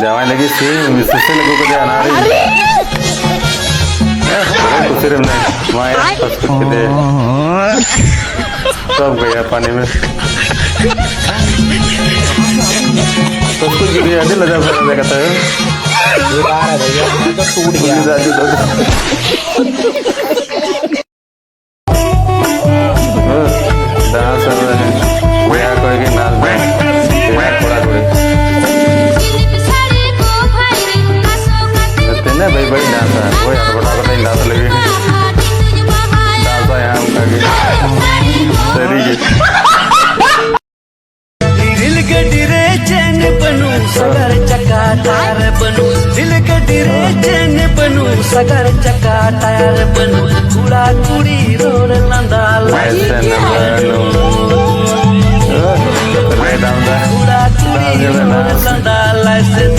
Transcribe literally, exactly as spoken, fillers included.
ᱡᱟᱶᱟᱭ ᱞᱟᱹᱜᱤᱫ ᱥᱤᱢ ᱥᱩᱥᱤ ᱞᱟᱹᱜᱩ ᱠᱟᱫᱮᱭᱟ ᱚᱱᱟ ᱨᱮ᱾ ᱠᱩᱥᱤ ᱨᱮ ᱢᱮᱱᱟᱭᱟ᱾ ᱢᱟᱭ ᱯᱟᱥᱠᱩᱡ ᱠᱮᱫᱮ᱾ ᱥᱚᱵ ᱜᱮᱭᱟ ᱯᱟᱱᱤ ᱢᱮ᱾ ᱯᱟᱥᱠᱩᱡ ᱠᱮᱫᱮᱭᱟ, ᱟᱹᱰᱤ ᱞᱟᱡᱟᱣ ᱥᱟᱡᱟᱣ ᱨᱮᱭᱟᱜ ᱠᱟᱛᱷᱟ ᱦᱮ᱾ ये बाहर है भैया, यहाँ तो टूट गया। ᱩᱱᱤ ᱫᱚ ᱟᱹᱰᱤ ᱞᱟᱡᱟᱣ᱾ ᱰᱟᱱᱥ ᱟᱨ ᱵᱚᱭᱦᱟ ᱠᱚᱲᱟ ᱜᱮ ᱰᱟᱱᱥ ᱫᱟ᱾ ᱵᱚᱭᱦᱟ ᱠᱚᱲᱟ ᱠᱩᱲᱤ᱾ ᱛᱤᱱᱟᱹᱜ ᱵᱟᱹᱭ ᱵᱟᱹᱭ ᱰᱟᱱᱥᱟ᱾ ᱦᱳᱭ, ᱟᱨ ᱜᱚᱴᱟ ᱠᱟᱛᱮᱧ ᱰᱟᱱᱥ ᱞᱮᱜᱮ᱾ ᱰᱟᱱᱥᱟ ᱭᱟ ᱚᱱᱠᱟ ᱜᱮ᱾ ᱥᱟᱹᱨᱤ ᱜᱮ᱾ ᱨᱮᱞ ᱜᱟᱹᱰᱤ ᱨᱮ ᱪᱮᱱ ᱵᱟᱹᱱᱩᱜ, ᱥᱟᱜᱟᱲ ᱪᱟᱠᱟ ᱴᱟᱭᱟᱨ ᱵᱟᱹᱱᱩᱜ᱾ ᱨᱮᱞ ᱜᱟᱹᱰᱤ ᱨᱮ ᱪᱮᱱ ᱵᱟᱹᱱᱩᱜ, ᱥᱟᱜᱟᱲ ᱪᱟᱠᱟ ᱴᱟᱭᱟᱨ ᱵᱟᱹᱱᱩᱜ᱾ ᱠᱚᱲᱟ ᱠᱩᱲᱤ ᱨᱚᱲ ᱞᱟᱸᱫᱟ ᱞᱟᱹᱜᱤᱫ ᱵᱟᱹᱱᱩᱜ᱾ ᱠᱚᱲᱟ ᱠᱩᱲᱤ ᱨᱚᱲ ᱞᱟᱸᱫᱟ ᱞᱟᱹᱜᱤᱫ